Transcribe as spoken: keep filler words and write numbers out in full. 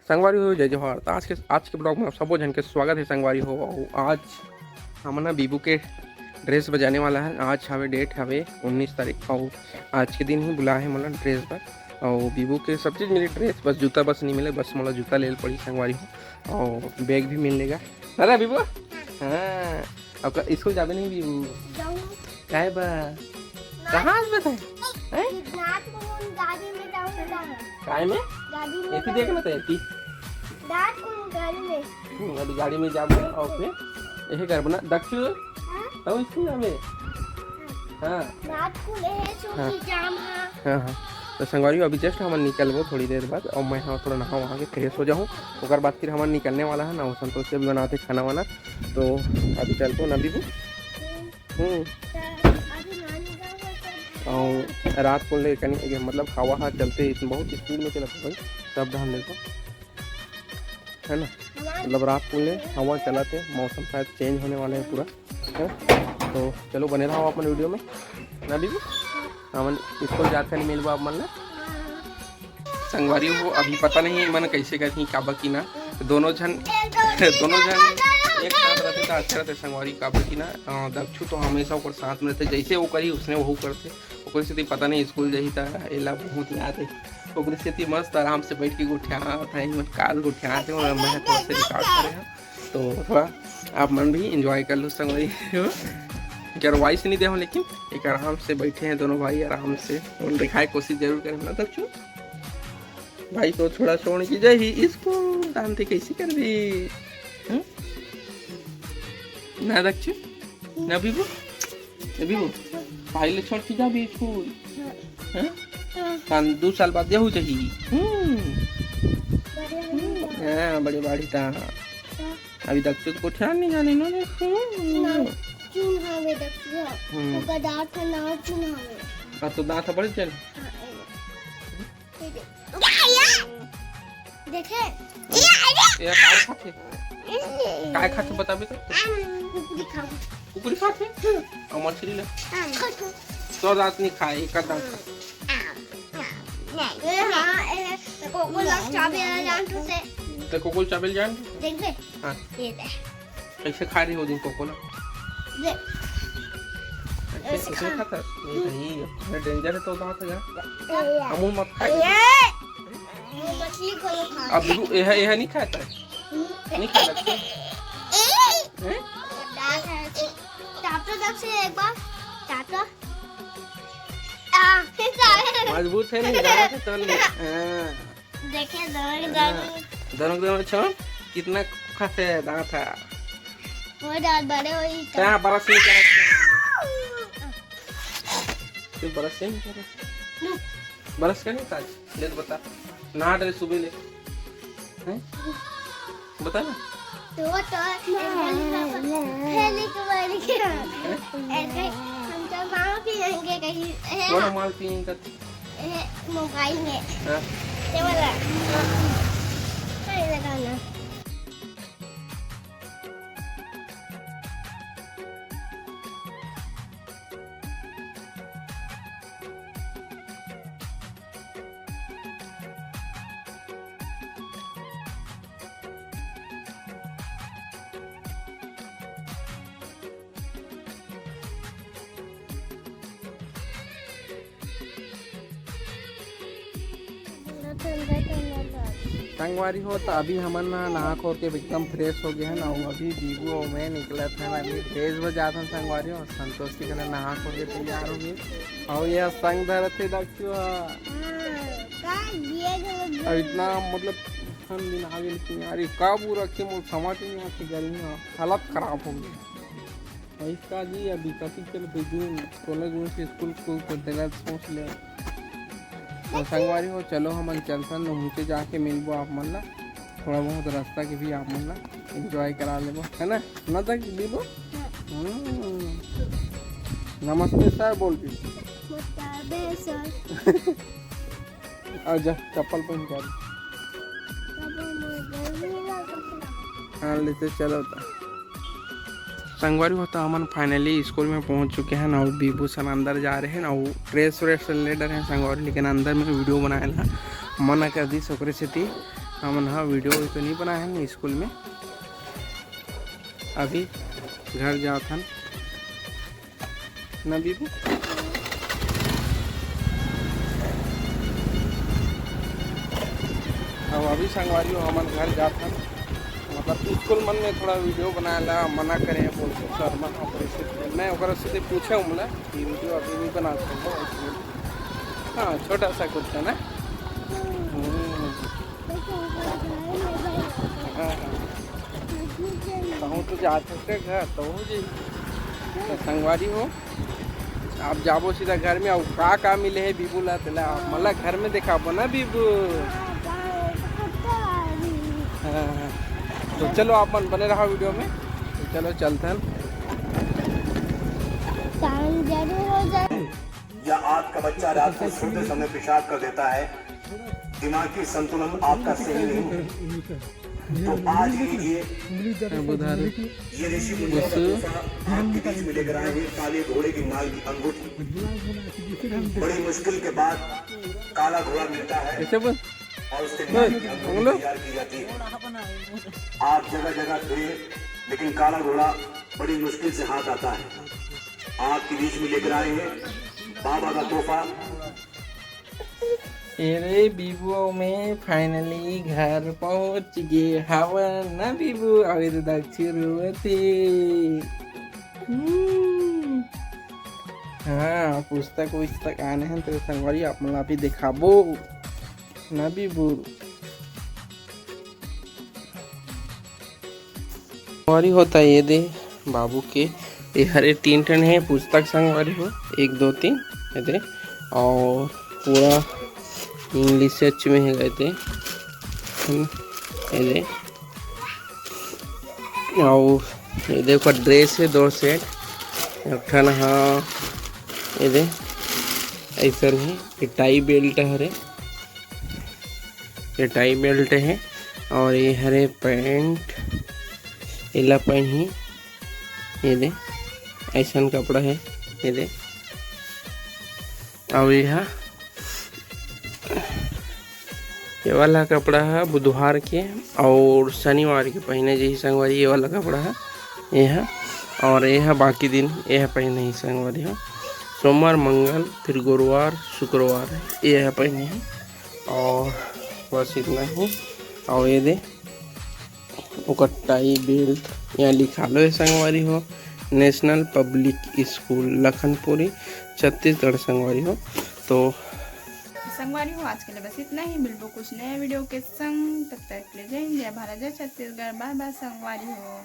संगवारी हो, जय जोहार। त आज के, आज के vlog में आप सबो झन के स्वागत हे संगवारी हो। अउ आज हमन ह बीबू के dress बजाने वाला है। आज हवे, date हवे उन्नीस तारीख, अउ आज के दिन ही बुलाए हे मोला dress बर। अउ बीबू के सब चीज मिले, dress, बस जूता बस नहीं मिले, बस मोला जूता ले पड़ी संगवारी हो, अउ bag भी मिल लेगा। दादा बीबू, हाँ, अब का-, स्कूल जाबे नहीं बीबू? जाऊँ। काय बा? ना। कहाँ बता? हैं? नाथ को हम गाड़ी में जाऊँगा। काय में? गाड़ी में एती जाऊँ। देख ना तो एती। नाथ को हम गाड़ी में। हम्म, अभी गाड़ी में जाबो अउ फिर यही करबो ना। दक्षु, हाँ? तब स्कूल जाबे? हाँ। नाथ को ले है, सो हाँ। की जाम, हाँ। हाँ, हाँ। तो संगवारी हो, अभी just हमन निकलबो थोड़ी देर बाद, अउ मैं ह थोड़ा नहा वहा के fresh हो जाहूँ, ओकर बाद फिर हमन निकलने वाला है ना, वो संतोष के भी बनाते खाना वाना। तो अभी चलबो ना बीबू। हम्म। अउ रात को ले कनी, मतलब हवा हा चलते, बहुत speed में चलत है भाई, सब ध्यान देखो, है ना? मतलब रात को ले हवा चलत है, मौसम शायद change होने वाला है पूरा, है? तो चलो बने रहो अपन video में ना बीबू। हमन स्कूल जात खानी मिलबो आप मन ला। संगवारी हो, अभी पता नहीं मन कैसे करही, काबर कि ना दोनों झन, दोनों झन एक साथ रहते तो अच्छा रहते संगवारी, काबर कि ना, अ, दक्षु तो हमेशा ओकर साथ में रहते, जैसे वो करी उसने वहू करते। ओकरे सेती पता नहीं स्कूल जाही त एला बहुत याद है। ओकरे सेती मस्त आराम से बैठ के गोठियात है, मन काल गोठियात है, और मैं थोड़ा सा record करे हूँ। तो थोड़ा आप मन भी enjoy कर लो संगवारी हो। यार voice नहीं दे हो, लेकिन एक आराम से बैठे हैं दोनों भाई, आराम से उन दिखाए कोशिश जरूर करें ना दक्षु। भाई को थोड़ा छोड़ के जाही स्कूल, दान ते कैसे कर दी? हम्म? ना दक्षु, ना बीबू, ना बीबू, भाई ले छोड़ के जाबी स्कूल। हैं? कान दू साल बाद यहू जाही। हम्म। हाँ, बड़े बाढ़ी ता। अभी दक्षु तो कोठियान नहीं जाने ना दक्षु। ना, चुन हवे दक्षु। हम्म। ओकर दांत ह ना चुन हवे। हाँ, तो दांत ह बड़े चल। हाँ, ए दे। ए दे। देखे? ये काय खाथे? काय खाथे बताबे तो? कुकरी खाऊ। कुकरी खाथे? अउ मछली ले? हाँ। तो दांत नहीं खाए, एक आध दांत खाए। ए, हाँ, ए, कोकोला चाबे जान तू से। ते कोकोला चाबे जान? देख बे। हाँ। ये दे। कैसे खा रही हो दिन कोकोला? ये। ऐसे, ऐसे ऐसे खा। खाता? ये नहीं, ये danger है तो दांत है यार। ये। अमूल मत खा। ये। वो मछली को ये खा। अब यह, यह नहीं खाता है? हम्म। नहीं खा लगता? ए। हैं? दांत है। चाटो जब से एक बार, चाटो। आ, फिर से। मजबूत है नहीं, दांत है तो नहीं। हाँ। देखे, दोनों के हाँ। दांत। दोनों के दोनों छोड़, कितना खाते हैं दांत है। वो दांत बड़े हो ही तो। कहाँ brush नहीं करे? तू brush नहीं करे? नो। Brush करे आज? ले तो बता। नहा डरे सुबह ले। हैं? बता ना। तो, तो, पहले के बारे के। हैं? ऐसे हम तो माँ पियेंगे कहीं, है कौन ना? माल पियेंगे? ए, मोबाइल में। हाँ। ये वाला। हाँ, ये लगाना। संगवारी हो, त अभी हमन ना नहा खोर के एकदम fresh हो गए हन, अउ अभी बीबू अउ मैं निकलत हन, अभी dress बर जात हन संगवारी हो। संतोष के घरे नहा खोर के तैयार हो गए, अउ ये संग धरत हे दक्षु ह। हाँ, का दिए जो अउ इतना मतलब ठंड दिन आ गए, लेकिन यार ये का पूरा के मोर समझ नहीं आती, गर्मी ह, हालत खराब हो गई। इसका जी अभी कति चल दू जून, सोलह जून से स्कूल खुल तो तेला सोच ले। तो संगवारी हो, चलो हमन चलथन, नीचे जाके मिलबो आप मन ला, थोड़ा बहुत रास्ता के भी आप मन ला enjoy करा लेबो, है ना? ना तक बीबू? हम्म। नमस्ते सर बोल दी। नमस्ते सर। आ जा, चप्पल पहन के आ जा। हाँ, लेते चलो त। संगवारी हो, त हमन finally स्कूल में पहुंच चुके हैं अउ बीबू सन अंदर जा रहे हैं अउ dress व्रेस ले डरे हैं संगवारी, लेकिन अंदर में video बनाए ला मना कर दी ओकरे सेती। हमन हा वीडियो तो नहीं बनाए हन स्कूल में, अभी घर जात हन ना बीबू। अब अभी संगवारी हो हमन घर जात हन, मतलब स्कूल मन में थोड़ा वीडियो बनाए ला मना करे बोल के सर मन, मैं ओकरा से पूछे हमला कि वीडियो अभी नहीं बना सकता। हाँ, छोटा सा कुत्ता ना। हम्म। हाँ, हाँ। कहूँ तो जा सकते घर तो हो जी। तो संगवारी हो, आप जाबो सीधा घर में, अउ का का मिले हे बीबू ला, तेला आप मन ला घर में देखाबो ना बीबू। हाँ, हाँ। तो चलो आप मन बने रहा वीडियो में। तो चलो चलथन। टाइम जरूर हो जाए। या आपका बच्चा रात को सोते समय पेशाब कर देता है, दिमागी संतुलन आपका सही नहीं है, तो आज लीजिए अब उधार ये ऋषि मुनियों का तोहफा आपके बीच में लेकर आए हैं, काले घोड़े की नाल की अंगूठी। बड़ी मुश्किल के बाद काला घोड़ा मिलता है कैसे बोल और उससे नाल की अंगूठी तैयार की जाती है। आप जगह जगह फिरे, लेकिन काला घोड़ा बड़ी मुश्किल से हाथ आता है। आपके बीच में लेकर आए हैं बाबा का तोहफा। अरे बीबू, मैं फाइनली घर पहुंच गे हवन ना बीबू। अउ ये दक्षिण रोवत हे। हम्म। हाँ, पुस्तक वुस्तक आने हैं तेरे संगवारी, आप मन ला भी दिखाबो ना बीबू। संगवारी हो, त ये दे बाबू के, ये हरे तीन ठन हे पुस्तक संगवारी हो, एक दो तीन, ये दे, और पूरा इंग्लिश में हे, ये दे, हम्म, ये दे, और ये दे ओकर ड्रेस हे दो सेट, एक ठन हा, ये दे, ऐसन हे, ये टाई बेल्ट हरे, ये टाई बेल्ट हे और ये हरे पैंट, एला पहनही, ये दे, ऐसन कपड़ा हे, ये दे, और ये हा, ये वाला कपड़ा हा बुधवार के और शनिवार के पहने जही संगवारी, ये वाला कपड़ा हा, ये हा, और ये हा बाकी दिन ये हा पहने ही संगवारी हा, सोमवार, मंगल, फिर गुरुवार, शुक्रवार, ये हा पहने ही। और बस इतना ही। और ये दे ओकर टाई बेल्ट यहाँ लिखालो हे संगवारी हो, national public school Lakhanpuri, Chhattisgarh संगवारी हो। तो संगवारी हो, आज के लिए बस इतना ही। मिलबो कुछ नए वीडियो के संग, तब तक के लिए जय हिंद, जय भारत, जय छत्तीसगढ़, बाय बाय संगवारी हो।